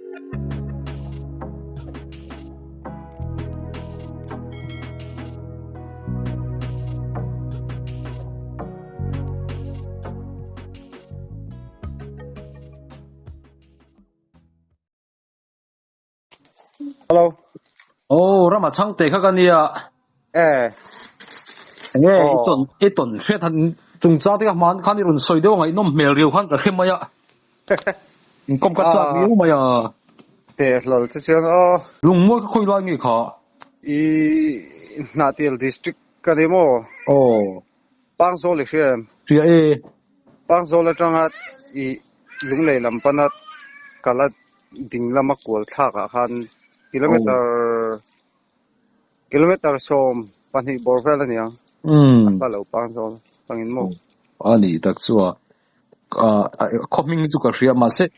Hello. Oh, rama chhang te kha ka nia. Eh. Enge i tawn i tawn hriat han chungchang te kha hman khan i rawn sawi deuh a ngaihnawm hmel riau khan ka hre mai a. Inkawm ka chak viau mai a. Teh hlawl che chuan aw. Lungmual ka khawi lai nge kha? I Hnahtial district ka ni maw? Aw. Pangzawl i hria em? Hria e. Pangzawl atanga i Lunglei lam pana kala ding lama kual thlak ah khan kilometer kilometer 12 bawr vel a ni ang. A hla lo Pangzawl atangin maw? A nih tak chu a khaw hming chu ka hria mahse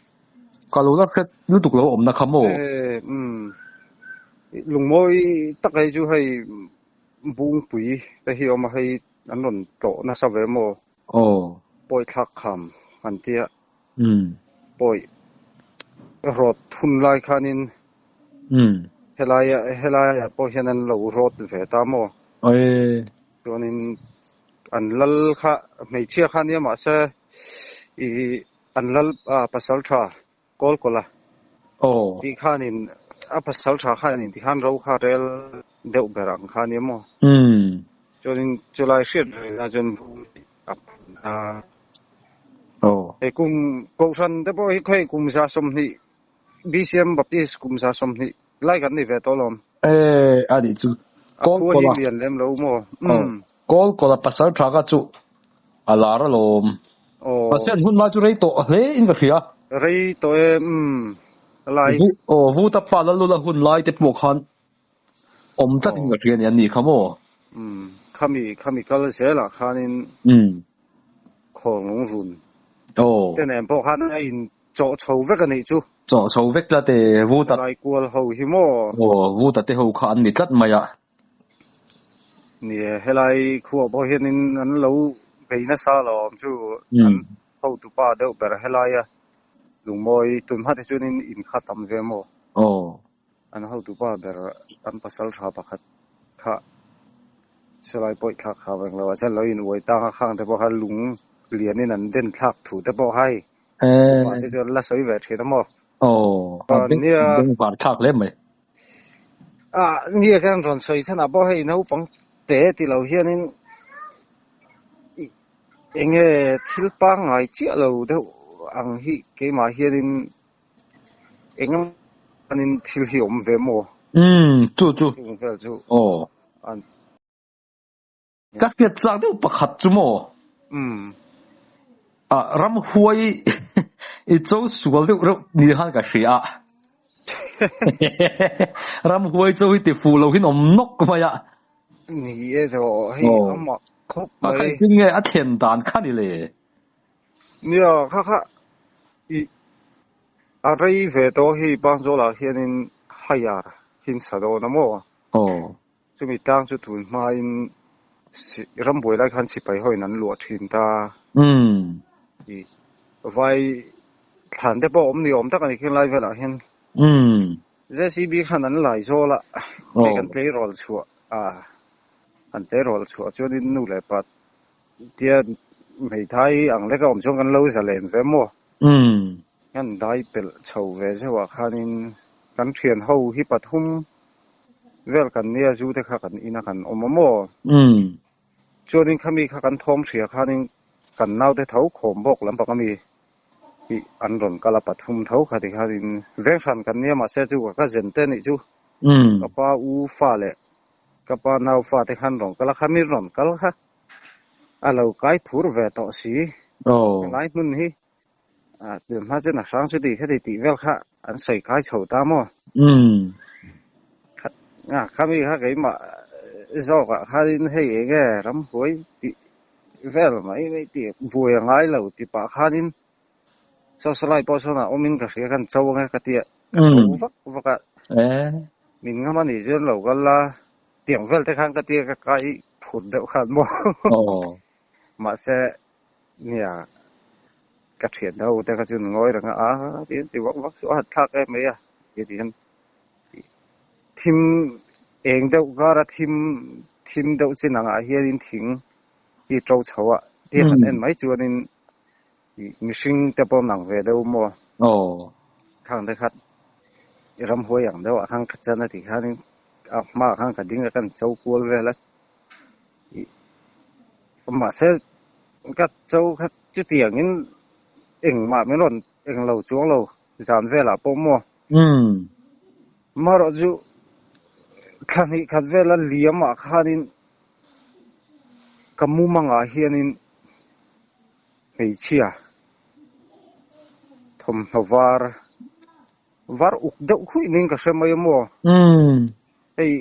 ka lo la hret lutuk lo awmna kha maw? E umm lungmawi tak hei chu hei Bungpui te hi awm a hei an rawn tlawh nasa ve maw? Aw. Pawi thlak kham an tia. Umm. Pawi rawt hun lai khanin Umm. Helai helaiah pawh hian an lo rawt ve ta maw? Ae. Chuanin an lal kha hmeichhia kha nia mahse i an lal pasal tha Kawlkawla Aw. tih khanin a pasal tha khanin tikhan ro kha rel deuh ber ang kha nia maw? Umm. Chuanin chulai hriat reng ah chuan a phun ta. Aw. Hei kum kohhran te pawh hi khawi kum 120 BCM Baptist kum 120 lai kan ni ve tawh alawm. E, a nih chu. A khua hi lian lem lo maw? Umm. Kawlkawla pasal tha kha chu a lar alawm. Aw. Mahse an hun lai chu rei tawh hle in ka hria. Rei tawh e, umm. Lai. Aw, Vuta pa Lalula hun lai te pawh khan awm tlat in ka hria a ni, an nih kha maw? Umm, khami, khami kal zelah khanin. Umm. Khawnglung run. Aw. Te nen pawh khan a in Chawh chho vek a nih chu. Chawh chho vek tlat e, Vuta. Lai kual ho hi maw? Aw, Vuta te ho kha an ni tlat mai a. Ni e, helai khuah pawh hianin an lo bei nasa lo awm chu an hotupa deuh ber helaia lungmawi tun hma te chuanin in kha tam ve maw? Aw. An hotupa ber an pasal tha pakhat kha silai pawih thlak kha veng lo a, chuan lo in uai tang a khang te pawh kha lung lianin an den thlak thu te pawh hai. Upa te chuan la sawi ve thin a maw? Aw, a beng var thlak hle mai. A nia khan rawn sawi chhan ah pawh hei naupang te ti lo hianin eng nge thil pangngai chiah lo deuh ang hi keimah hianin eng emaw thil hi awm ve maw? Umm, chu chu. Chung vel chu. Aw. Ka hriat chak deuh pakhat chu maw? Umm. Ah, ramhuai i cho sual deuh reuh ni khan ka hria a. Ramhuai cho hi ti fuh lo hin awm nawk mai a. Ni e tawh, hei amah khawp mai. A kha engtin nge a thlen dan kha ni le? Nia, kha kha i a rei ve tawh hi Pangzawlah hianin haiar hin sa dawn a maw? Aw. Chumi tlang chu tun hmain rambuai lai khan sipai hoin an luah thin ta. Umm. I vai thlan te pawh awm ni awm tak a ni khing lai velah hian. Umm. JCB khan an lai zawl a, hei kan tleirawl chhuah a, an tleirawl chhuah chuanin nu leh pa tia hmeithai ang leka awm chuan kan lo zalen ve maw? Umm. Kan dai pelh chho ve zeuhah khanin kan thian ho hi pathum vel kan nia zu te kha kan ina kan awm a maw? Umm. Chuanin khami kha kan thawm hria khanin kan naute tho khawm bawk lampang ami hi an rawn kal a pathum tho kha ti khanin veng hran kan nia mahse chu ka zen te anih chu. Umm. Ka pa u fa leh ka pa nau fa te khan rawn kal a khami rawn kal kha a lo kai phur ve tawh si. Aw. Helai hmun hi Ah, tun hma chuan a hrang chu ti khati tih vel kha an sawi kai chho ta maw? Umm. Kha, ah, khami kha keimah zawkah khanin hei eng nge ramhuai tih vel mai mai tih buai a ngai lo ti pah khanin saw salai pawh sawn a awmin ka hria khan cho ange ka tia ka cho vak vak a. Eh. Min ngam a nih chuan lo kal la tiang vel te khan ka tia ka kai phut deuh khan maw? Aw. Mahse, nia. Ka thian ho te kha chu an ngawi reng a, a ti ti vak vak suh a, thlak em mai a ti ti hian thim eng deuh kara thim thim deuh chin angah hianin thing hi to chho a ti han en mai chuanin mihring te pawh an ang ve deuh maw? Aw. Khang te kha ramhuai ang deuh ah khan ka chan a tih khanin a hmaah khan ka ding a kan cho kual vel a. Mahse ka cho kha chutiangin engmah min rawn englo chuang lo zan velah pawh maw? Umm. Marawh chu thla hnih khat vela liamah khanin ka mumangah hianin hmeichhia thawmhnaw var var uk deuh khuih niin ka hre mai a maw? Hei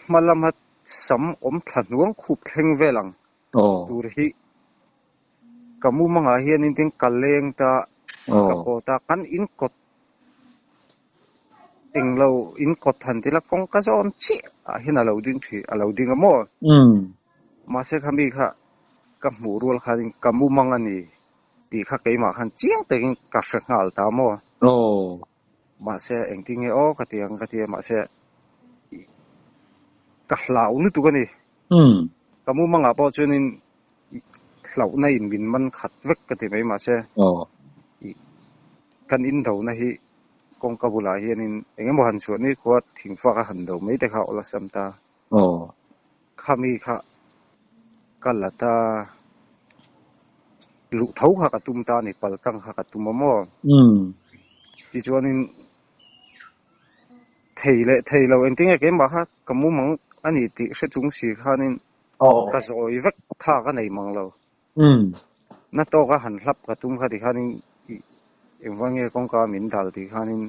hma lama sam awm thla hnuang khup thleng vel ang tur hi ka mumangah hianin tin ka leng ta ka haw ta kan inkawt Englo in kawt han ti la kawngka zawn chiah ah hian a lo ding thin a lo ding a maw? Mahse kha mi kha ka hmuh rual khanin ka mumang a ni tih kha keimah khan chiang takin ka hre nghal ta maw? Mahse engtin nge aw ka ti ang ka ti a mahse ka hlau lutuk a ni. Ka mumangah pawh chuanin hlauhna in min man khat vek ka ti mai mahse Kan indona hi kawngka bulah hianin eng emaw han chhuah ni khua thingfak a han do mai te kha awl a sam ta. Khami kha ka la ta luh tho kha ka tum ta a ni, paltlang kha ka tum a maw? Tichuanin thei leh thei lo engtin nge keimah kha ka mumang a ni tih hre chung si khanin ka zawi vek tha ka nei mang lo. Na tawka han hlap ka tum kha tikhanin engvang nge kawngka min dal tikhanin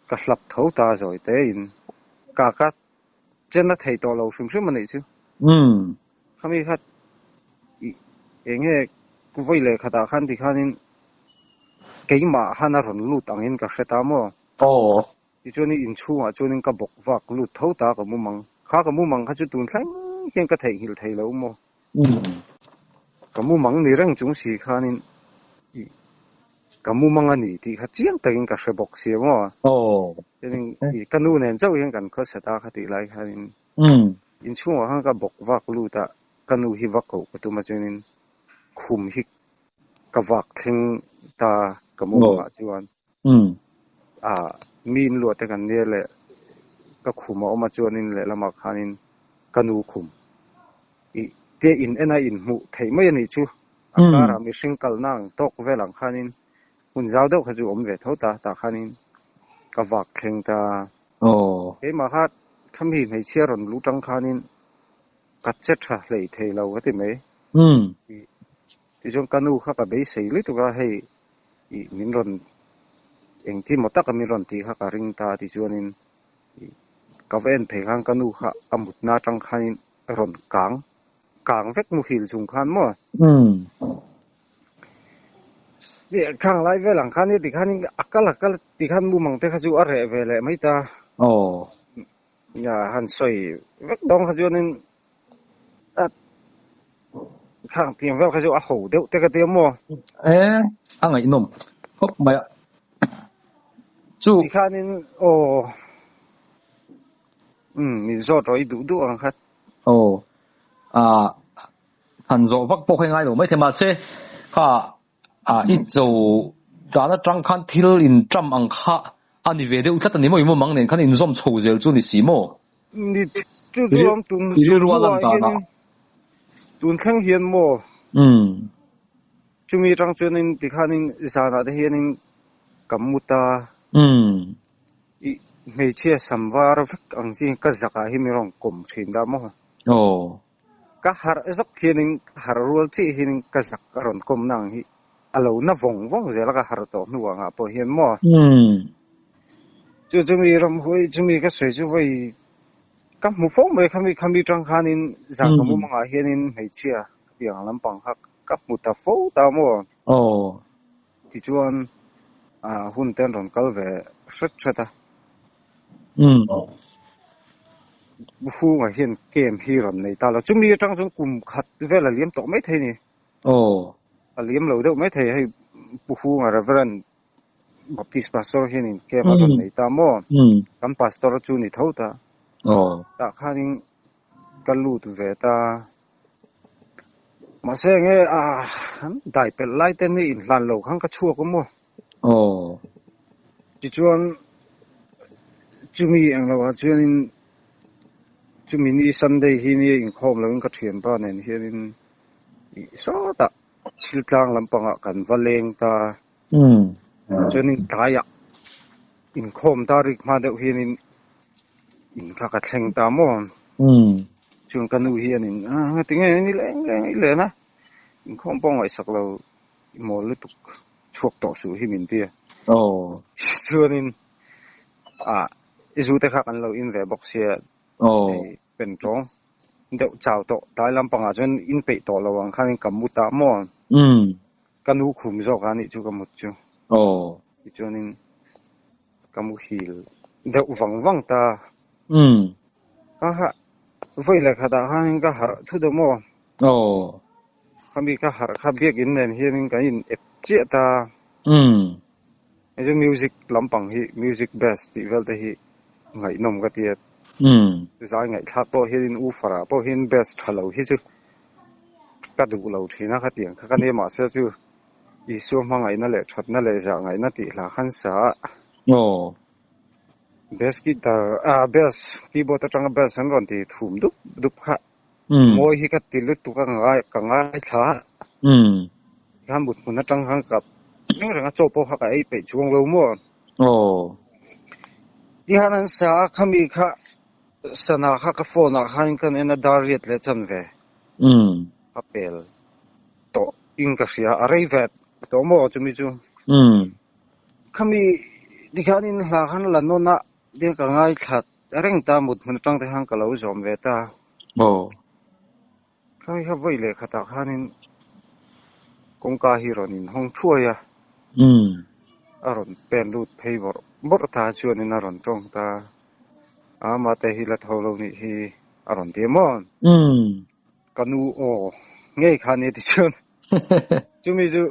ka hlap tho ta zawi tein ka ka chen a thei tawh lo hrim hrim a nih chu. Khami kha eng nge vawi leh khatah khan tikhanin keimah han a rawn lut angin ka hre ta maw? Tichuanin inchhungah chuanin ka bawk vak lut tho ta ka mumang. Kha ka mumang kha chu tun thleng hian ka theihnghilh thei lo maw? Ka mumang ni reng chung si khanin ka mumang a ni tih kha chiang takin ka hre bawk si maw? Chuanin ka nu nen chauh hian kan khawsa ta kha tih lai khanin inchhungah khan ka bawk vak lut a, ka nu hi va koh ka tum a chuanin khum hi ka vak thleng ta ka mumangah chuan. A mi in luah te kan nia leh ka khum a awm a chuanin lehlamah khanin ka nu khum i te in en a in hmuh theih mai a nih chu a karah mihring kalna ang tawk vel ang khanin hmun zau deuh kha chu awm ve tho ta tah khanin ka vak thleng ta. Keimah kha khami hmeichhia rawn luh tang khanin ka che tha hlei thei lo ka ti mai. Tichuan ka nu kha ka beisei lutuk a hei ih min rawn engtin maw taka min rawn tih kha ka ring ta tichuanin ih ka va en phei khan ka nu kha a mutna atang khanin rawn kang kang vek muhil chung khan maw ih khang lai vel ang khan ti khanin a kal a kal ti khan mumang te kha chu a reh ve leh mai ta han sawi vek dawn kha chuanin Khang tiang vel kha chu a ho deuh te ka ti a maw? E, a ngaihnawm khawp mai a. Chu. Tikhanin aw umm min zawt rawh i duh duh ang kha. Aw a han zawh vak pawh kha i ngai lo maithei mahse kha a i cho dan atang khan thil in ṭam ang kha a ni ve deuh tlat a ni maw i mumang nen khan inzawm chho zel chu ni si maw? Ni chu chu awm tun tun hnuah hianin tun thleng hian maw chumi atang chuanin tikhanin zanah te hianin ka mu ta i hmeichhia sam var vek ang chi ka zakah hi min rawn kawm thin ta maw? Ka harh zawk hianin ka harh rual chiah hianin ka zak a rawn kawmna ang hi a lo na vawng vawng zel a ka harh tawh hnu angah pawh hian maw. Chu chumi ramhuai chumi ka sawi chu vawi ka hmu fo mai khami khami tang khanin zan ka mum angah hianin hmeichhia ka tih ang lampang kha ka hmu ta fo ta maw. Tichuan hun te an rawn kal ve hret hret a. Buhunga hian camp hi rawn nei ta lo. Chumi atang chuan kum khat vel a liam tawh mai thei a ni. A liam lo deuh mai thei. Hei Pu Hunga Reverend Baptist Pastor hianin camp a rawn nei ta maw? Kan Pastor chu ni tho ta. Tah khanin ka lut ve ta. Mahse enge a an dai pelh lai te ni inhlan lo khan ka chhuak a maw? Tichuan chumi englo ah chuanin chumi ni Sunday hi nia inkhawm loin ka thianpa nen hianin ih sawtah thil tlang lampangah kan va leng ta. Chuanin tlaiah inkhawm ta rik hma deuh hianin in kha ka thleng ta maw? Chuan ka nu hianin a ngatinge ni leng leng i len a, inkhawm pawh ngaihsak lo i mawl lutuk chhuak tawh suh hi min ti a. Chuanin ah i zu te kha kan lo in ve bawk sia hei pen tawng deuh chau tawh tlai lampangah chuan in peih tawh lo ang khanin ka mu ta maw? Ka nu khum zawk a nih chu ka mut chu. Tichuanin ka muhil deuh vang vang ta. Ka ha vawi leh khatah khanin ka harh thu deuh maw? Khami ka harh kha biakin nen hianin kan in ep chiah ta. Hei chu music lampang hi music bass tih vel te hi ngaihnawm ka ti a. Zai ngaihthlak pawh hianin u farah pawh hian bass tha lo hi chu ka duh lo thin a khatiang kha ka nia mahse chu Isua hmangaihna leh thatna leh zah ngaihna tih hla khan sa a. Bass guitar ah bass keyboard atanga bass an rawn ti thum dup dup kha mawi hi ka ti lutuk a ngai ka ngaithla a. Tikhan mut hmun atang khan ka reng reng a chaw pawh kha ka ei peih chuang lo maw. Tikhan an sa a khami kha sana kha ka phone ah khan kan en a dar riat leh chan ve. A pel tawh in ka hria a rei ve tawh maw chumi chu. Khami tikhanin hla khan la nawn a tia ka ngaithla reng ta mut hmun atang te khan ka lo zawm ve ta. Khami kha vawi leh khatah khanin kawngka hi rawn inhawng thuai a. A rawn pen lut phei bawrh bawrh ta chuanin a rawn tawng ta. A mate hi la tho lo nih hi a rawn ti a maw? Ka nu aw ngei kha nia tichuan chumi chu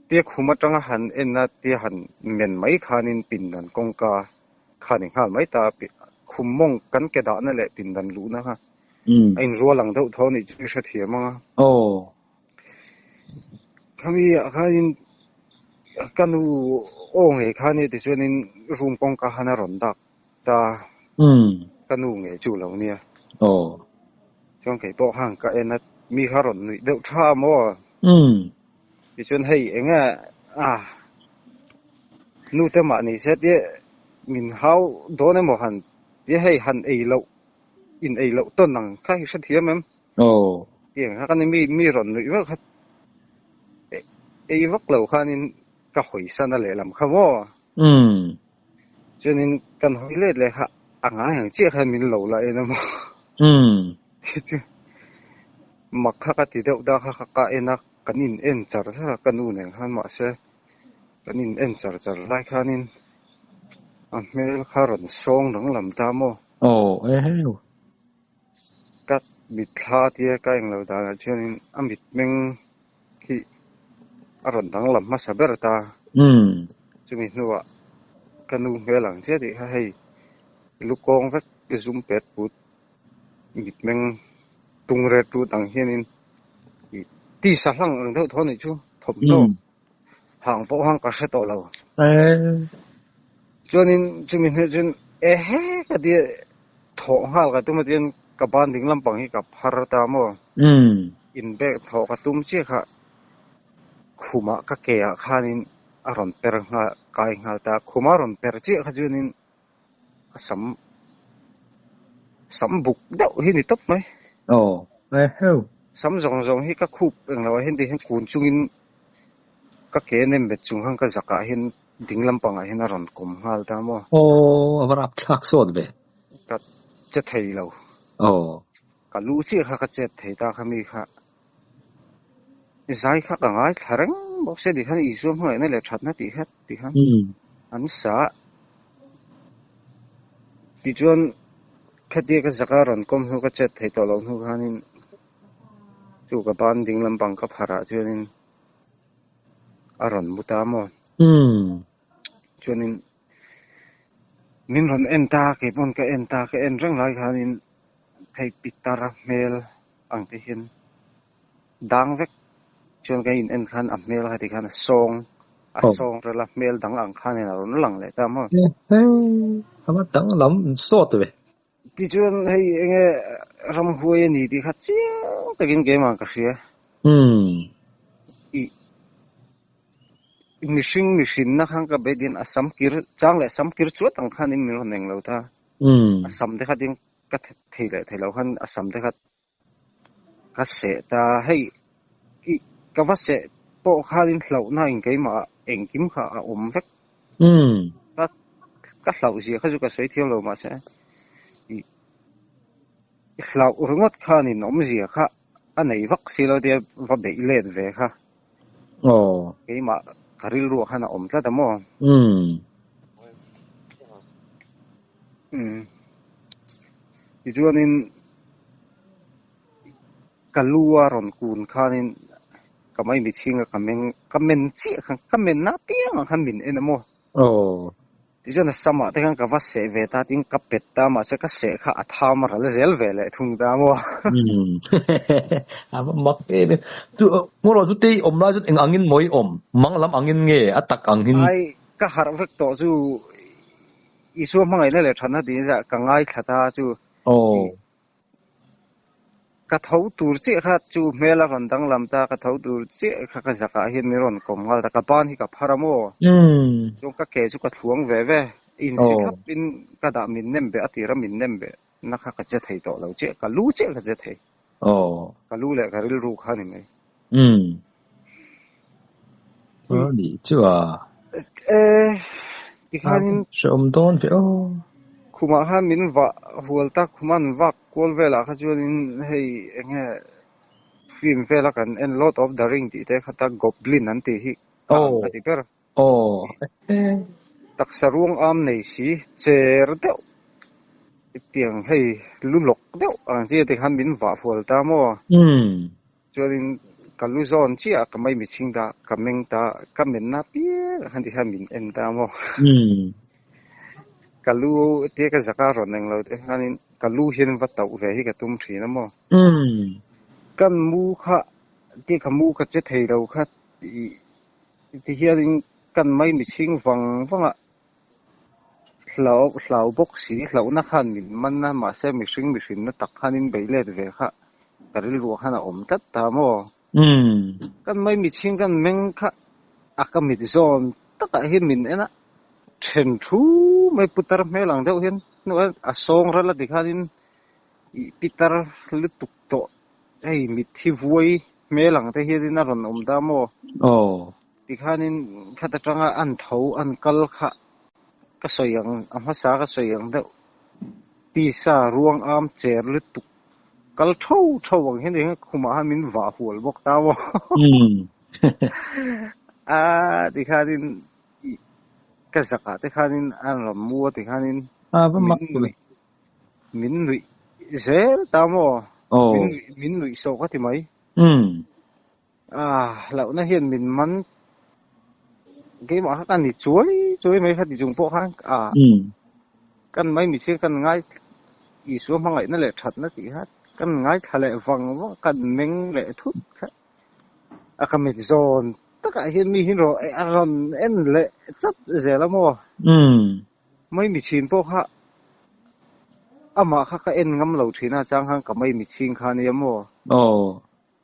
tia khum atanga han en a tia han men mai khanin pindan kawngka kha ni nghal mai ta khum mawng kan ke dahna leh pindan luhna kha a inrual ang deuh tho anih chu i hrethiam ang a. Khami ah khanin ka nu aw ngei kha nia tichuanin room kawngka khan a rawn dak ta. Ka nu ngei chu lo nia. Chuan kei pawh khan ka en a, mi kha rawn nuih deuh tha a maw? Tichuan hei eng nge a nu te mah ni se tia min hau dawn emaw han tia hei han ei loh in ei loh tawn ang kha hi hrethiam em? Tiang kha ka ni mi mi rawn nuih vek kha ei vak lo khanin ka hawi san a lehlam kha maw? Chuanin kan hawi let leh kha a ngai ang chiah khan min lo la en a maw? Ti chu mak kha ka ti deuh ta kha ka en a, kan in en char char a ka nu nen khan mahse kan in en char char lai khanin a hmel kha rawn sawng danglam ta maw? Ka mitthla tia ka englo danah chuanin a mitmeng khi a rawn danglam hmasa ber ta. Chumi hnuah ka nu hmel ang chiah tih kha hei lu kawng vek zum pet put mitmeng tung ret rut ang hianin ih tisa hlang ang deuh tho anih chu thawmhnaw hang pawh hang ka hre tawh lo. Chuanin chumi hnuah chuan ehe ka tia thawh nghal ka tum a chuan ka ban ding lampang hi ka phar ta maw? Inbek thawh ka tum chiah kha khumah ka ke ah khanin a rawn per nghal kai nghal ta khuma rawn per chiah kha chuanin a sam sam buk deuh hi ni tawp mai. Sam zawng zawng hi ka khup englo ah hian ti hian kun chungin ka ke nem bet chung khan ka zakah hian ding lampangah hian a rawn kawm nghal ta maw? Aw, a va rapthlak sawt ve. Ka che thei lo. Ka lu chiah kha ka chet thei ta kha mi kha. Zai kha ka ngaithla reng bawk sia ti khan Isua hmangaihna leh thatna tih kha ti khan an sa a. Tichuan khatia ka zaka rawn kawm hnu ka chet thei tawh loh hnu khanin chu ka ban ding lampang ka pharh ah chuanin. A rawn mu ta maw? Umm. Chuanin min rawn en ta, kei pawn ka en ta, ka en reng lai khanin hei pitar hmel ang te hian dang vek chuan ka in en khan a hmel kha ti khan a sawng a sawng rel a hmel dang ang khanin a rawn lang leh ta maw? A va danglam sawt ve. Tichuan hei enge ramhuai a ni tih kha chiang takin keimah ka hria. Umm. I mihring mihrinna khan ka beidin a sam kir chang leh sam kir chuat ang khanin min rawn eng lo ta. Umm. A sam te kha ding ka thei leh thei lo khan a sam te kha ka seh ta. Hei i ka va seh pawh khanin hlauhna in keimah engkim kha a awm vek. Umm. Ka ka hlauh zia kha chu ka sawi thiam lo mahse i i hlauh ringawt khanin awmzia kha a nei vak si lo tia va beih let ve kha. Aw. Keimah ka rilruah khan a awm tlat a maw? Umm. Umm. Tichuanin ka lu a rawn kun khanin ka maimichhinga ka meng ka men chiah khan ka men na piangah khan min en a maw? Aw. Tichuan a samah te khan ka va seh ve ta tin ka pet ta mahse ka seh kha a tham a ral zel ve leh thung ta maw? Umm. A va mak em em. Chu hmawlh chu te i awm lai chuan eng angin maw i awm? Mang lam angin nge a tak angin? Ai ka harh vek tawh chu Isua hmangaihna leh thatna tih zah ka ngaithla ta chu. Aw. Ka tho tur chiah kha chu hmel a rawn danglam ta, ka tho tur chiah kha ka zakah hian min rawn kawm nghal ta, ka ban hi ka phar a maw? Chuan ka ke chu ka thluang ve ve, insi thlap in ka dah min nem beh a tir a min nem beh na kha ka che thei tawh lo chiah, ka lu chiah ka che thei. Ka lu leh ka rilru kha ni mai. A nih chu a. E, tikhanin. Hrehawm dawn ve aw. Khumah khan min vah hual tak, khuma an vak kual velah kha chuanin hei eng nge film vela kan en Lord of the Ring tih te kha ta Goblin an tih hi kha ang ka ti ber. Aw. Taksa ruang am nei si cher deuh tiang hei lu lawk deuh ang chi tikhan min vah hual ta maw? Chuanin ka lu zawn chiah ka mai mitchhing ta, ka meng ta, ka menna piang ah khan ti hian min en ta maw? Ka lu tia ka zaka rawn eng lo te khanin ka lu hian va tauh ve hi ka tum thin a maw? Kan mu kha tia ka mu ka che thei lo kha ti hianin kan mai mitchhing vang vang a hlau hlau bawk si hlauhna khan min man a mahse mihring mihrinna tak khanin bei let ve kha ka rilruah khan a awm tlat ta maw? Kan mai mitchhing kan meng kha a ka mit zawn takah hian min en a then thu mai putar hmel ang deuh hian hnuah a sawng ral a ti khanin ih pitar lutuk tawh hei mitthi vuai hmel ang te hianin a rawn awm ta maw? Aw. Tikhanin khat atanga an tho an kal kha ka sawi ang a hmasa ka sawi ang deuh tisa ruang am cher lutuk kal tho tho ang hian eng khumah khan min vah hual bawk ta maw a tikhanin ka zakah te khanin an rawn mu a tikhanin min nuih min nuih zel ta maw min nuih min nuih sawh ka ti mai. Ah, hlauhna hian min man keimah kha ka ni chuai chuai mai kha ti chung pawh khan ah kan mai mihring kan ngai Isua hmangaihna leh thatna tih kha kan ngaithla leh vang vang kan meng leh thut kha a ka mit zawn takah hian mi hi rawn a rawn en leh chat zel a maw? Mai mihring pawh kha amah kha ka en ngam lo thin a chang khan ka mai mihring kha ania maw?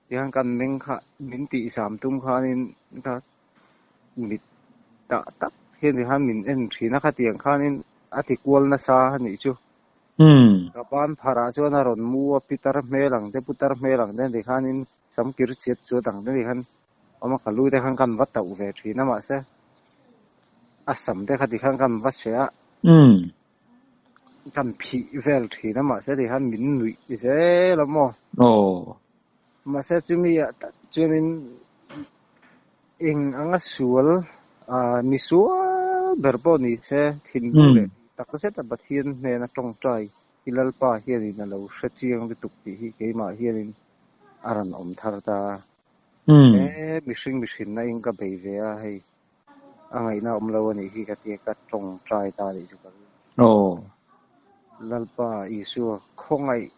Tihian kan meng kha min tih zam tum khanin ka mit tah tak hian tihian min en thin a khatiang khanin a ti kual nasa a nih chu. Ka ban pharah chuan a rawn mu a pitar hmel ang te putar hmel ang te tikhanin sam kir chiat chuat ang te tikhan awm a ka lu te khan kan va tauh ve thin a mahse a sam te kha tikhan kan va seh a. Kan phih vel thin a mahse tikhan min nuih zel a maw? Aw. Mahse chumi ah tak chuanin eng anga sual ah mi sual ber pawh ni se thinlung leh tak zet a Pathian hnena tawngtai hi Lalpa hianin a lo hre chiang lutuk tih hi keimah hianin a rawn awm thar ta. E mihring mihrinna in ka bei ve a hei a ngaihna awm lo anih hi ka tia ka tawngtai ta anih chu ka ring. Lalpa Isua khawngaih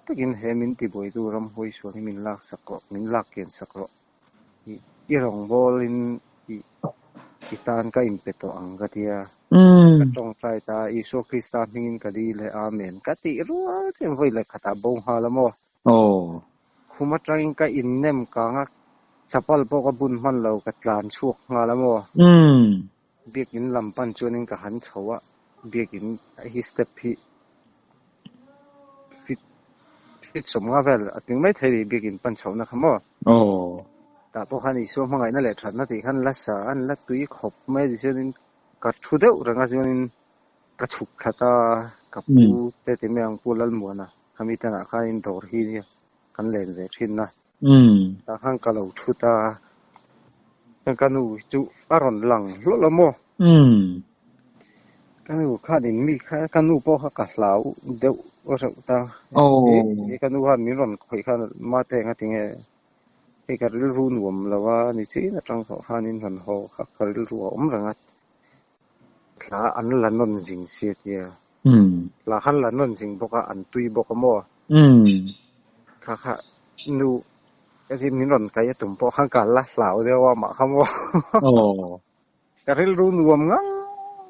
takin he min tibuaitu ramhuai sual hi min lak sak rawh, min lak kian sak rawh. I rawngbâwl in i tan ka inpe tawh ang ka tia. Ka tawngtai ta a, Isua Krista hmingin ka dil e, Amen ka tih rual chian vawi leh khatah bo nghal a maw? Khum atangin ka innem kang a, chapal pawh ka bun hman lo, ka tlan chhuak nghal a maw? Biakin lam pan chuanin ka han chho a, biakin hi step hi fit fit sawmnga vel a tling mai thei a ni biakin pan chhohna kha maw? Tah pawh khan Isua hmangaihna leh thatna tih khan la sa an la tui khawp mai a tichuanin ka thu deuh reng a chuanin ka chhuk thla ta a, ka pu te ti mai ang Pu Lalmuana khami tanah khanin dawr hi nia kan len ve thin a. Tah khan ka lo thu ta a, ka nu chu a rawn lang hlawlh a maw? Ka nu khan in mi kha ka nu pawh kha ka hlau deuh reuh ta. Ka nu khan min rawn khawih khan mate enga tinge hei ka rilru nuam lo a ni chin atang tawh khanin rawn haw kha ka rilru a awm reng a. Thla an la nawn zing sia tia. Thla khan la nawn zing bawk a, an tui bawk a maw? Thla kha nu ka ti min rawn kai a tum pawh khan ka la hlau deuh a mah kha maw? Ka rilru nuam ngang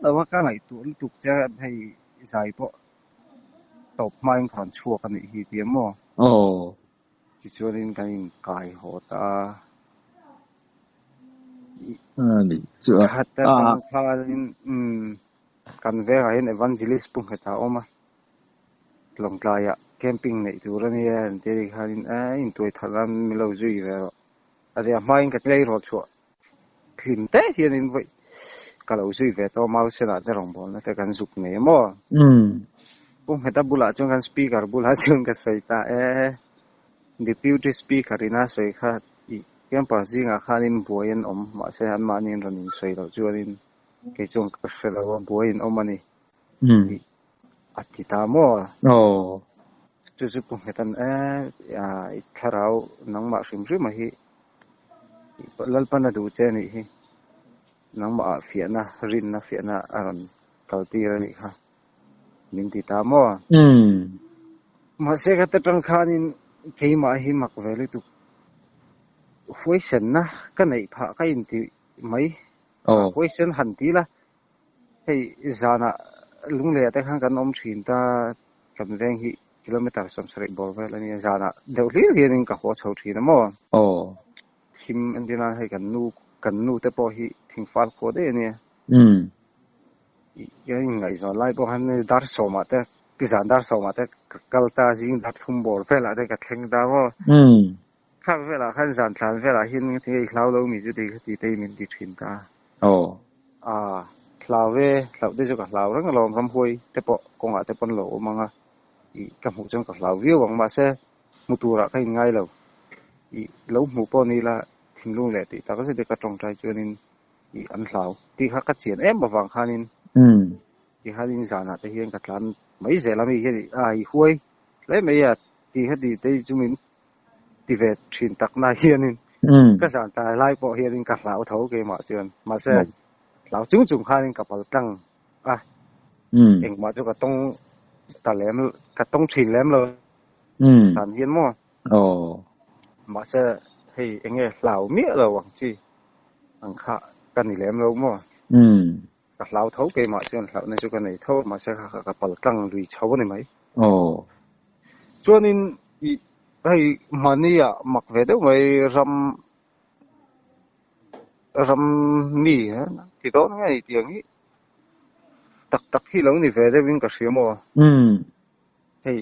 lo a, ka ngaihtuah lutuk che hei zai pawh tawp hmain ka rawn chhuak a nih hi tia maw? Tichuanin kan inkai haw ta a. Khat atang khanin kan vengah hian Evangelist Pu Ngheta a awm a, Lawngtlaiah camping neih tur a nia an ti a khanin a intuai thalh a min lo zui ve rawh. A ria hmain ka tleirawl chhuah hlim te hianin vawi ka lo zui ve tawh a, Mausenah te rawngbawlna te kan zuk nei a maw? Pu Ngheta bulah chuan kan speaker bulah chuan ka sawi ta e, Deputy Speaker ina sawi kha ih campus zingah khanin buai an awm mahse anmahni an rawn insawi loh chuanin kei chuan ka hre lo a buai in awm a ni tih a ti ta maw? Chu chu Pu Nghetan e i thlarau nangmah hrim hrim a hi Lalpan a duh che a nih hi nangmah ah fiahna rinna fiahna a rawn kal tir a nih kha. Min ti ta maw? Mahse ka ta tang khanin keimah hi mak ve lutuk huaisenna ka neih phah ka inti mai. Huaisen han ti la, hei zanah Lungleiah te khan kan awm thin ta, kan veng hi kilometer 70 bawr vel a nia, zanah deuh hlir hianin ka haw chho thin a maw? Thim entir nan hei kan nu kan nu te pawh hi thingfal khua daih a nia. Ka inngaihzawn lai pawh khan dar sawmah te zan dar sawmah te ka kal ta zing dar thum bawr velah te ka thleng ta maw. Thar velah khan zan tlan velah hian tinge i hlau lo mi chu ti kha ti te min ti thin ta. A hlau ve hlauh te chu ka hlau reng alawm ramhuai te pawh kawngah te pawn lo awm ang a ih ka hmuh chuan ka hlau viau ang mahse hmu turah ka inngai lo ih lo hmuh pawh ni ila thinlung leh tih tak zet hi ka tawngtai chuanin ih an hlau tih kha ka chian em avang khanin ti khanin zanah te hian ka tlan mai zel a mi hian a i huai hle mai a ti kha ti te chu min ti ve thin tak na hianin ka zan tlai lai pawh hianin ka hlau tho keimah chuan mahse hlau chung chung khanin ka pal tlang a engmah chu ka tawng ta lem ka tawng thin lem lo dan hian maw mahse hei enge hlau miah lo ang chi ang kha ka ni lem lo maw? Ka hlau tho keimah chuan hlauhna chu ka nei tho mahse kha kha ka pal tlang lui chho a ni mai. Chuanin ih hei mahni ah mak ve deuh mai ram ram mi ti dawn nge ni tiang hi tak tak hi lo ni ve deuh in ka hria maw? Hei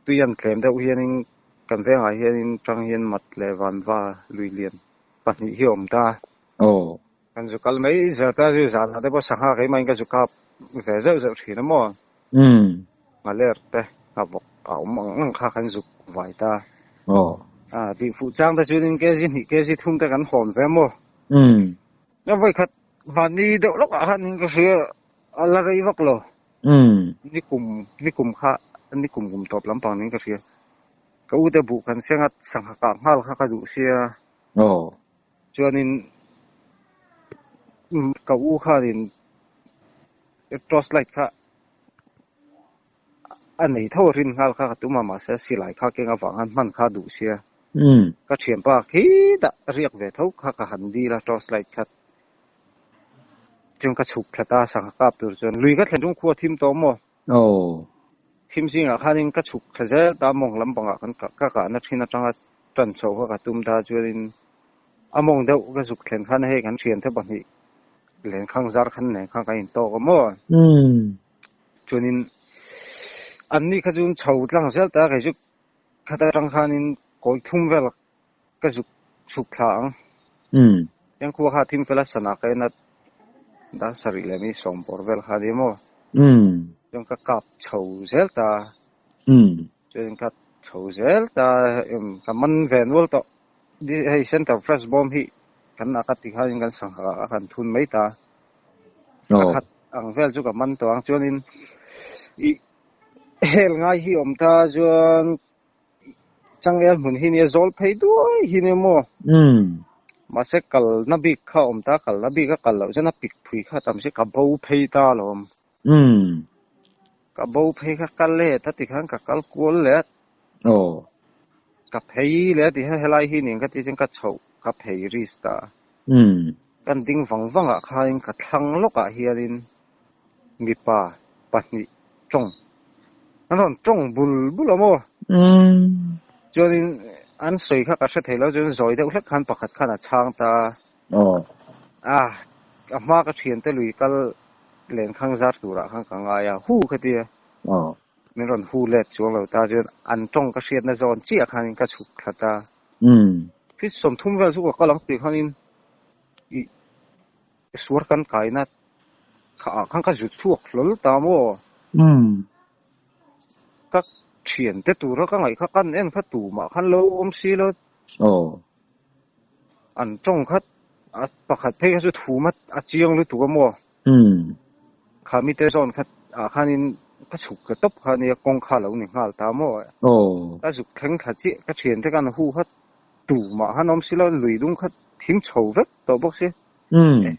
tui an tlem deuh hianin kan vengah hianin tang hian mat leh vanva lui lian pahnih hi a awm ta. Kan zu kal mai zel ta chu zanah te pawh sangha keimah in ka zu kap ve zeuh zeuh thin a maw. Nghaler te nghavawk a awm ang ang kha kan zuk vai ta. A tih fuh chang te chuanin kg hnih kg thum te kan hawn ve maw. A vawikhat mahni deuh lawkah khan in ka hria a la rei vak lo. Nikum nikum kha nikum kum tawp lampang niin ka hria. Ka. Ka u te buh kan seng a, sangha kah nghal kha ka duh sia. Aw. Chuanin ka u khanin torch light kha a nei tho a rin nghal kha ka tum a, mahse silai kha keng avang khan hman kha duh sia. Ka thianpa khitah riak ve tho kha ka han dil a torch light kha chuan ka chhuk thla ta sangha kap tur chuan lui ka thlen chung khua thim tawh maw? Aw. Thim zingah khanin ka chhuk thla zel ta mawng lampangah kan ka kahna thin atanga tan chhoh kha ka tum ta chuanin a mawng deuh ka zuk thlen khan hei kan thiante pahnih lenkhang zar khan nen khan kan intawk a maw? Chuanin anni kha chu chho tlang zel ta kei chu khata atang khanin kawi thum vel ka zuk chhuk thla ang. Tiang khua kha thim fela sana ka en a dar sarih leh mi sawm bawr vel kha nia maw? Chuan ka kap chho zel ta. Chuan ka chho zel ta ka man ve nual tawh. Hei center fresh bawm hi kan a ka ti khanin kan sangha a kan thun mai ta. Ka khat ang vel chu ka man tawh ang chuanin i hel ngai hi awm ta chuan changel hmun hi nia zawl phei duai hi nia maw? Mahse kalna bik kha awm ta kalna bik a kal loh chuan a pik phui kha tam si ka bo phei ta alawm. Ka bo phei kha kal le ta ti khan ka kal kual leh a. Ka phei leh a ti khan helai hi nen ka ti chuan ka chhoh ka phei risk ta. Kan ding vang vang ah khanin ka thlang lawk ah hianin mipa pahnih tawng an rawn tawng bul bul a maw? Chuanin an sawi kha ka hre thei lo chuan zawi deuh hlek khan pakhat khan a chhang ta a. A hma ka thiante lui kal lenkhang zar turah khan ka ngai a, hu ka ti a. Min rawn hu let chuang lo ta chuan an tawng ka hriatna zawn chiah khanin ka chhuk thla ta. Feet 30 vel chu ka kal ang tih khanin i suar kan kaina kha ah khan ka zut chhuak hlawl ta maw? Ka thiante tura ka ngaih kha kan en kha tumah khan lo awm si lo. An tawng kha a pakhat phei kha chu thum a chiang lutuk a maw? Kha mite zawn kha ah khanin ka chhuk ta tawp kha nia kawng kha lo ni nghal ta maw? Ka zuk thleng thla chiah ka thiante khan hu kha tumah khan awm si lo lui dung kha thim chho vek tawh bawk si.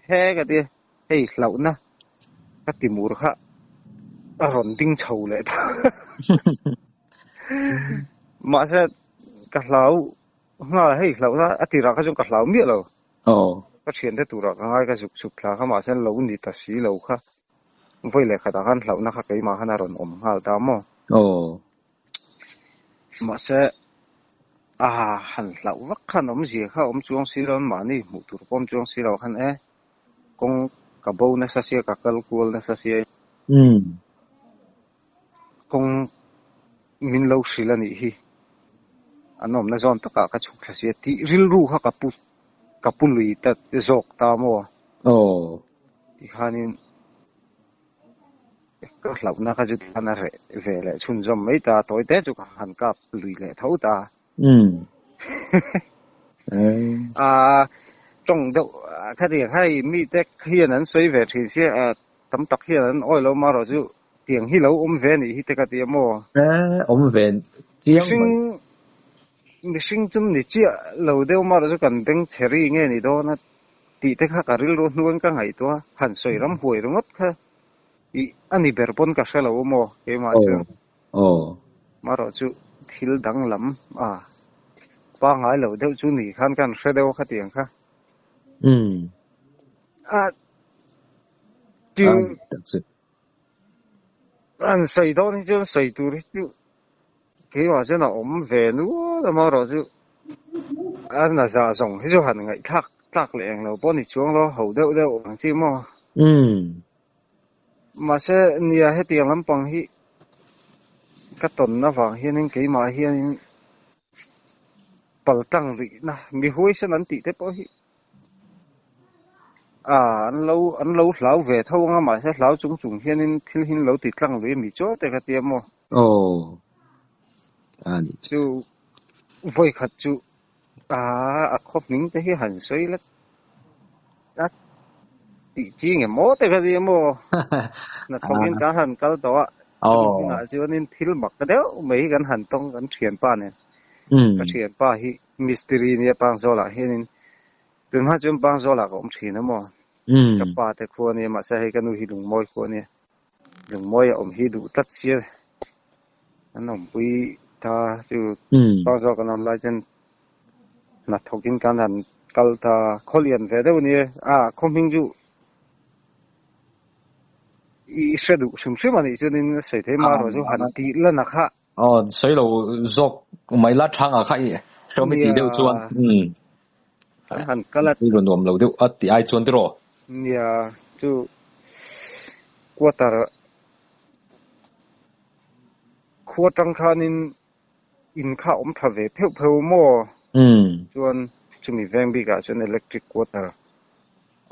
He ka ti hei hlauhna ka ti mur kha a rawn ding chho leh ta. Mahse ka hlau nghal hei hlauhna a tirah kha chuan ka hlau miah lo. Ka thiante turah ka ngai ka zuk chhuk thla kha mahse lo ni ta si lo kha vawi leh khatah khan hlauhna kha keimah khan a rawn awm nghal ta maw. Mahse a han hlauh vak khan awmzia kha awm chuang si lo mahni hmuh tur pawh awm chuang si lo khan e kawng ka bo nasa sia ka kal kual nasa sia kawng min lo hrilh a nih hi an awmna zawn takah ka chhuk thla sia tih rilru kha ka pu ka pu lui ta zawk ta maw tikhanin Ka hlauhna kha chu khan a reh ve leh chhunzawm mai ta, tawi te chu ka han kap lui leh tho ta. Aa tawng deuh khatiang hei mite hian an sawi ve thin sia tam tak hian an awi lo marawh chu tiang hi lo awm ve anih hi te ka ti a maw? Awm ve chiang mai. Mihring chu ni chiah lo deuh marawh chu kan beng chhe ri nge ni dawn a tih te kha ka rilru hnuan ka ngaihtuah a, han sawi ram huai ringawt kha ih a ni ber pawn ka hre lo maw keimah chuan. Marawh chu thil danglam a pangngai lo deuh chu ni khan kan hre deuh a khatiang kha. A chu an sawi dawn hi chuan sawi tur hi chu keimah chuan a awm ve nual a marawh chu a na zah zawng hi chu han ngaihthlak tlak leh englo pawh ni chuang lo ho deuh deuh ang chi maw. Mahse nia hetiang lampang hi ka tawn avang hianin keimah hianin paltlang rihna mi huaisen an tih te pawh hi an lo an lo hlau ve tho anga mahse hlau chung chung hianin thil hi an lo ti tlang lui ami chuai te ka tia maw. Aw a ni chu. Chu vawi khat chu a khaw hming te hi han sawi la a tih chi nge maw te ka nia maw hnathawkin kan han kal tawh a chumi hunah chuanin thil mak deuh mai hi kan han tawng kan thianpa nen. Ka thianpa hi mistiri nia Pangzawlah hianin tunhma chuan Pangzawlah ka awm thin a maw? Ka pa te khua ania mahse hei ka nu hi Lungmawi khua ania. Lungmawi a awm hi duh tlat sia an awmpui ta chu Pangzawl kan awm lai chuan hnathawkin kan han kal ta khawlian ve deuh ania a khaw hming chu i hre duh hrim hrim a nih chuanin a sawi thei marawh chu han tih lan a kha. Aw sawi lo zawk mai la thanga kha i hrehawm i tih deuh chuan umm kan han kal a. Rilru nuam lo deuh a tih ai chuan tiraw? Nia chu quarter khua tang khanin in kha awm tha ve pheuh pheuh maw? Chuan chumi veng bikah chuan electric quarter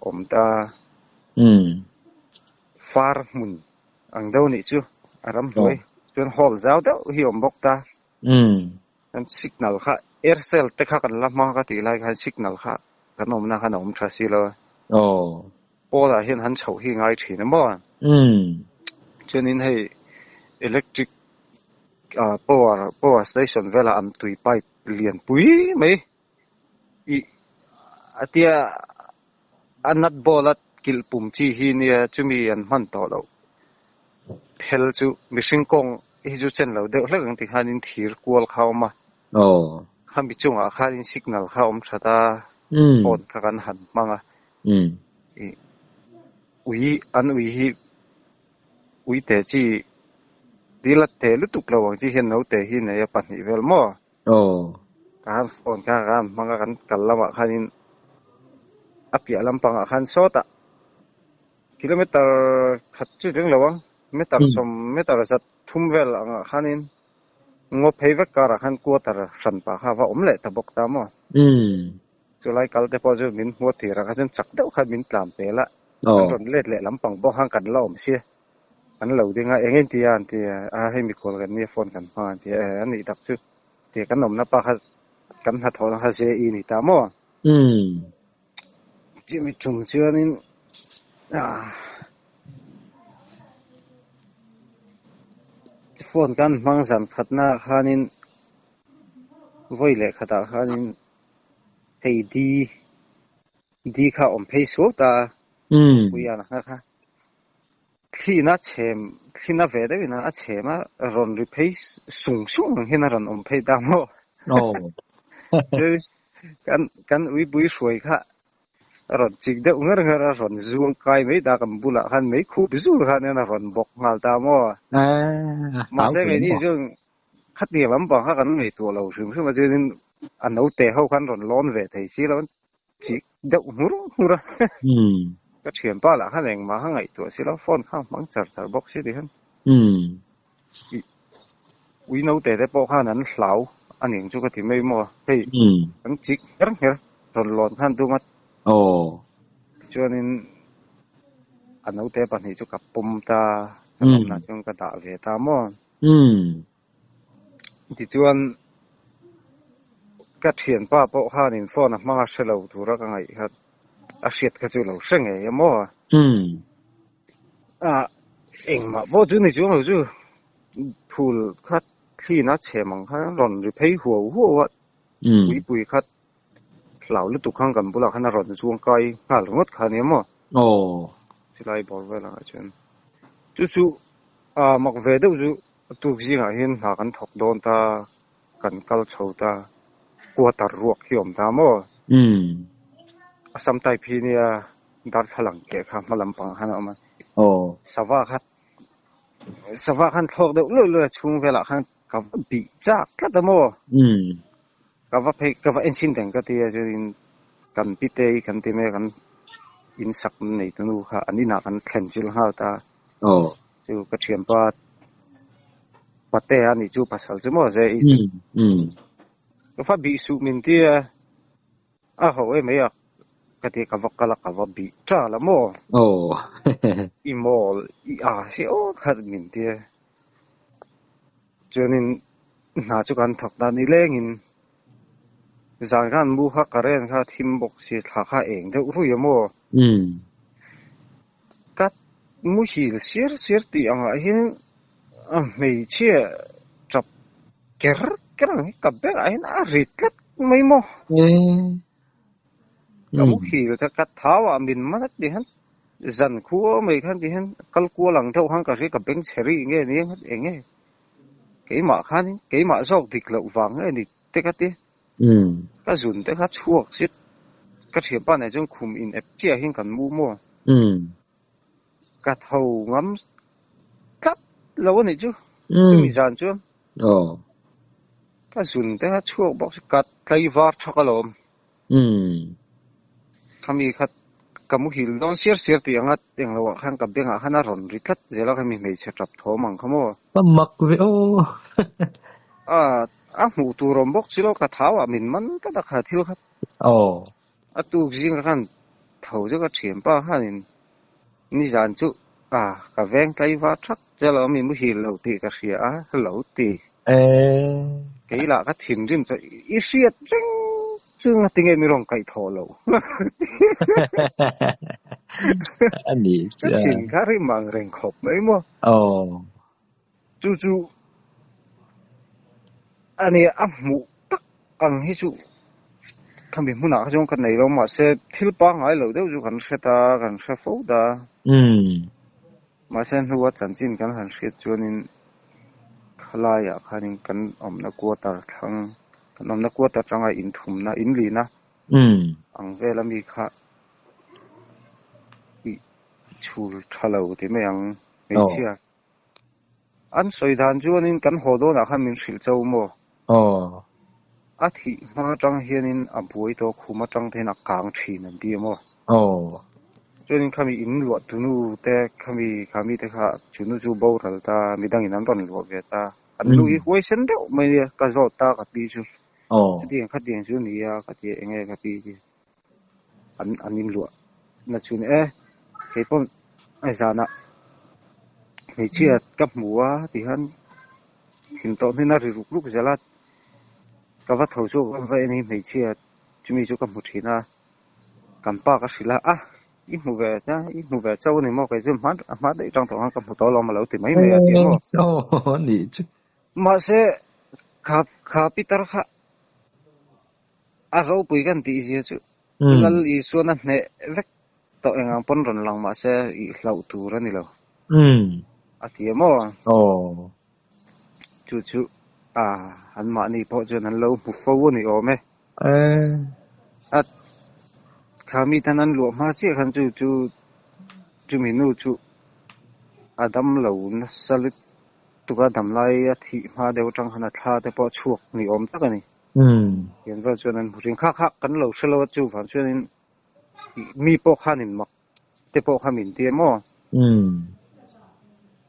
awm ta. Far hmun ang deuh nih chu a ram hnuai chuan hall zau deuh hi awm bawk ta. Chuan signal kha aircel te kha kan la hma ka tih lai khan signal kha kan awmna khan a awm tha si lo a. Pawl ah hian han chhoh hi ngai thin a maw? Chuanin hei electric power power station velah an tui pipe lian pui mai ih a tia a nut ball a kilh pum chi hi nia chumi an hman tawh loh phel chu mihring kawng hi chu chen lo deuh hlek ang ti khanin thir kual kha a awm a khami chungah khanin signal kha a awm that a phone kha kan han hmang a ih ui an ui hi ui te chi dil a te lutuk lo ang chi hian naute hi nei a pahnih vel maw. Ka han phone kha ka han hmang a kan kal lamah khanin a piah lampangah khan sawtah kilometer khat chu ring lo ang meter sawm meter zat thum vel angah khanin ngaw phei vek karah khan quarter hran pah kha a va awm leh ta bawk ta maw. Chulai kal te pawh chu min hmuh tirah kha chuan chak deuh khan min tlan pel a, kan rawn let leh lampang pawh khan kan la awm sia. An lo ding a, eng engti a an ti a, a hei mikhual kan nia phone kan hmang an ti a, e a nih tak chu tia kan awmna pa kha kan hnathawhna kha JE ni ta maw? Chumi tum chuanin ah phone kan hmang zan khatna ah khanin vawi leh khatah khanin hei di di kha a awm phei suau ta a, puian kha kha. Thlina chhem, thlina ve deuhin a chhem a, rawn ri phei sung sung ang hian a rawn awm phei ta maw? Kan kan uipui hruai kha a rawn chik deuh ngar ngar a, rawn zuang kai mai ta kan bulah khan mei khup zur khan hian a rawn bawk nghal ta maw? Mahse keini chuan khatiang lampang kha kan ngaihtuah lo hrim hrim a, chuanin a naute ho khan rawn lawn ve thei si lo. Chik deuh nghur nghur a. Ka thianpa lah khan engmah kha ngaihtuah si lo, phone kha a hmang char char bawk si ti khan. Ui naute te pawh khan an hlau a ning chu ka ti mai maw. Hei an chik ngher ngher rawn lawn khan tum a. Tichuanin a naute pahnih chu ka pawm ta, ka pawmna chuan ka dah ve ta maw. Tichuan ka thianpa pawh khanin phone a hmang a hre lo tura ka ngaih kha a hriat kha chu lo hre ngei a maw? Ah engmah pawh chu ni chuang lo chu phul kha thlin a chhem ang khan rawn ri phei huau huau a, puipui kha hlau lutuk khan kan bulah khan a rawn zuang kai nghal ringawt kha ania maw? Chulai bawr vel angah chuan chu chu ah mak ve deuh chu A tuk zingah hian hna kan thawk dawn ta, kan kal chho ta, quarter ruak hi awm ta maw? A sam type hi nia darthlalang keh kha hma lampangah khan a awm a. Sava kha sava khan thlawk deuh luai luai a chhung velah khan ka va bih chak tlat a maw? Ka va phei ka va enchhin reng ka ti a chuanin kan pite hi kan ti mai a kan in sak nei tu nu kha an inah kan thlen chilh nghal ta. Chu ka thianpa pate a nih chu pasal chu maw ze i chu. Ka fa bih suh min ti a, a ho em mai a ka ti ka va kal a ka va bih tal a maw. I mawl i a si aw khat min ti a. Chuanin hna chu kan thawk ta ni lengin zan khan mu kha current kha thim bawk si thla kha eng deuh rui a maw. Ka muhil sir sir tih angah hian a hmeichhia tap ker ker ang hi ka bengah hian a ri tlat mai maw. Ka muhil ta ka thau ah min man a ti hian zan khua mai khan ti hian kal kual ang deuh khan ka hria ka beng chhe rih nge ni ang eng nge keimah khan keimah zawk dik loh vang nge ni te ka ti. Ka zun te kha chhuak zet ka thianpa nen chuan khum in ep chiah hian kan mu maw. Ka tho ngam tlat lo a nih chu chumi zan chuan ka zun te kha chhuak bawk se ka tlaivar thak alawm. Khami kha ka muhil dawn siar siar tih anga englo ah khan ka bengah khan a rawn ri tlat zel a khami hmeichhe tap thawm ang kha maw. Ka mak ve aw. A a hmuh tur awm bawk si lo ka thau ah min man tlat a kha thil kha. A tuk zinga khan tho chu ka thianpa khanin nizan chu a ka veng tlaivar thak che lo mi muhil lo tih ka hria a lo ti. Kei lah ka thinrim chu i hriat reng chu ngatinge mi rawn kaih thawh lo. Ka thin kha rim ang reng khawp mai maw. Chu chu a nia a hmuh tak ang hi chu khami hmunah kha chuan ka nei lo mahse thil pangngai lo deuh chu kan hre ta kan hre fo ta. Mahse hnua chanchin kan han hriat chuanin khalaiah khanin kan awmna quarter thlang kan awmna quarter atanga inthumna inlina ang vela mi kha ih chhul tha lo ti mai ang hmeichhia. An sawi dan chuanin kan haw dawnah khan min hrilh chau maw? Aw. A thih hma atang hianin a buai tawh khum atang te hian a kang thin an ti a maw? Aw. Chuanin khami in luah tunu te khami khami te kha chunu chu boral ta midangin an rawn luah ve ta. An lu hi huai sen deuh mai nia ka zawt ta ka pi chu. Aw. Chutiang khatiang chu nia ka ti a enge ka pi hi. An an inluah na chu ni e kei pawh zanah hmeichhia ka hmu a ti hian thim tawh hmin a ri ruk ruk zel a ka va tho chu ka va en hi hmeichhia chumi chu ka hmu thin a kan pa ka hrilh a a i hmu ve a i hmu ve chauh a ni maw kei chu hma a hma daih tang tawh khan ka hmu tawh alawm a lo ti mai mai a ti maw mahse kha kha pitar kha. A ropui kan tih zia chu Lal Isuan a hneh vek tawh eng ang pawn rawn lang mah se ih hlauh tur a ni lo. A ti a maw? Chu chu a anmahni pawh chuan an lo hmu fo a ni awm e. A kha mi tan an luah hma chiah khan chu chu chumi nu chu a dam lo nasa lutuk a damlai a thih hma deuh atang khan a thla te pawh a chhuak ni awm tak a ni. Tiang vel chuan an hmu thin. Kha kha kan lo hre lo a chuvang chuanin mi pawh khanin mak te pawh kha min ti em aw.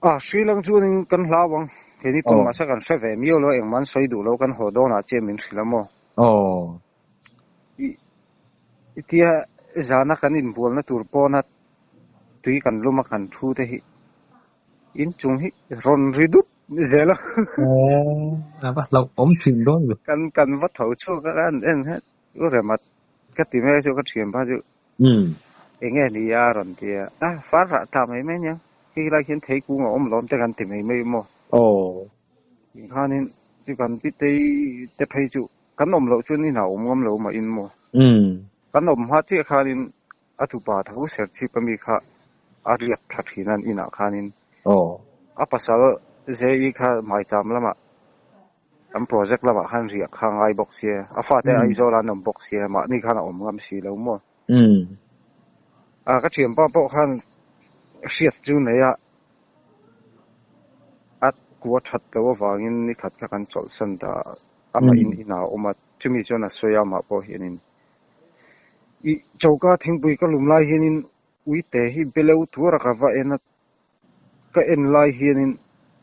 A hri lang chuanin kan hlau ang. Keini pawn mahse kan hre ve miau lo a engmah an sawi duh lo kan haw dawnah chiah min hrilh a maw. I tia zana kan inbualna tur pawna tui kan lum a kan thu te hi inchung hi rawn ri dup zel a. A va hlauh awm thin dawn ve. Kan kan va tho chhuak a kan en het u remat ka ti mai chu ka thian pa chu enge ni a rawn ti a, a far rah tla mai mai nia hei lai hian thei kung a awm lawm te kan ti mai mai maw. Tikhanin chu kan pitei te phei chu kan awm loh chuan inah awm ngam lo mah in maw. Kan awm hma chiah khanin A tupa tho serchhip ami kha a riak thla thin a an inah khanin a pasal JE kha Maicham lamah an project lamah khan riah kha a ngai bawk sia, a fate Aizawl ah an awm bawk sia, mahni khan a awm ngam si lo maw. A ka thianpa pawh khan hriat chu nei a, a kua that loh avangin nikhat kha kan chawlhsan ta amah in inah a awm a, chumi chuan a sawi a amah pawh hianin. I choka thingpui ka lum lai hianin uite hi beleu tura ka va en a, ka en lai hianin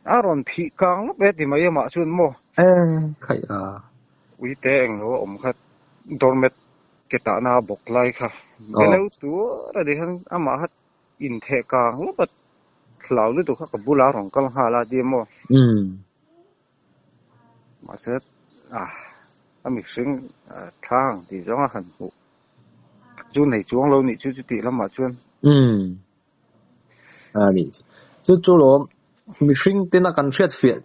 a rawn phih kang lawp e ti mai amah chuan maw. E khaih a. Uite englo a awm kha doormat ke tahna a bawk lai kha beleu tura ti khan amah kha intheh kang lawp a hlau lutuk kha ka bulah a rawn kal nghal a ti a maw. Mahse a mihring thlang tih zawng a han hmuh chu nei chuang lo nih chu chutih lamah chuan. Umm a nih chu. Chu chu lawm mihring tena kan hriat fiah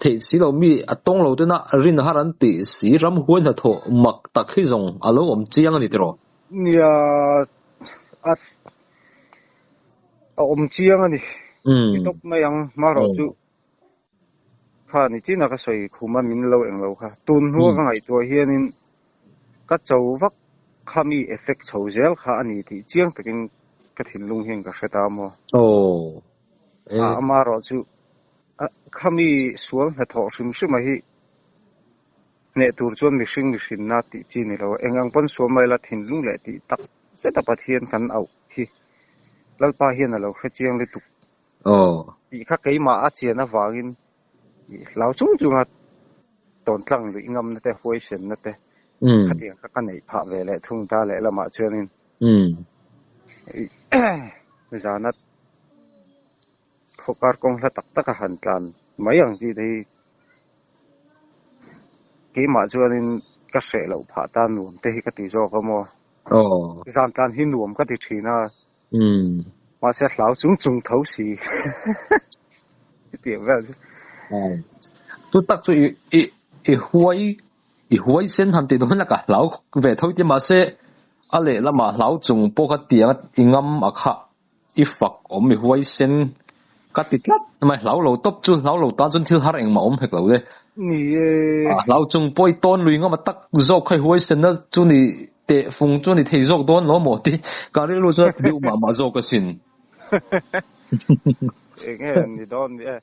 theih si lo mi a tawng lo tena rin har an tih si ramhuai hnathawh mak tak hi zawng a lo awm chiang a ni tiraw? Nia, a a awm chiang a ni. Ti tawp mai ang, hmarawh chu kha ni chin a ka sawi khum a min lo eng lo kha. Tun hnua ka ngaihtuah hianin ka cho vak kha mi effect chho zel kha a ni tih chiang takin ka thinlung hian ka hre ta maw. A amarawh chu khami sual hnathawh hrim hrima hi hneh tur chuan mihring mihrinna tih chi ni lo. Eng ang pawn sual mai la thinlung leh tih tak zeta Pathian kan auh hi Lalpa hian a lo hre chiang lutuk tih kha keimah a chian avangin hlau chung chunga tawntlang luih ngamna te huaisenna te khatiang kha ka neih phah ve leh thung ta lehlamah chuanin zana Khawkar kawng hla tak tak a han tlan mai ang chi te hi keimah chuanin ka hreh loh phah ta nuam te hi ka ti zawk a maw. Zan tlan hi nuam ka ti thin a. Mahse hlau chung chung tho si. Hetiang vel chu. Chu tak chu i i i huai i huai sen han ti dawn la ka hlau ve tho ti mahse a lehlamah hlau chung pawh kha tiang a i ngam a khah. I fak awm i huaisen ka ti tlat mai hlau lo tawp chu hlau lo tan chuan thil har engmah awm hek lo le. Ni e. Hlau chung pawh i tawn lui ngam a tak zawk kha i huaisenna chu ni teh fung chu ni thei zawk dawn lo maw ti ka rilru chuan a ti deuh mah mah zawk asin. Eng nge ni dawn ni e.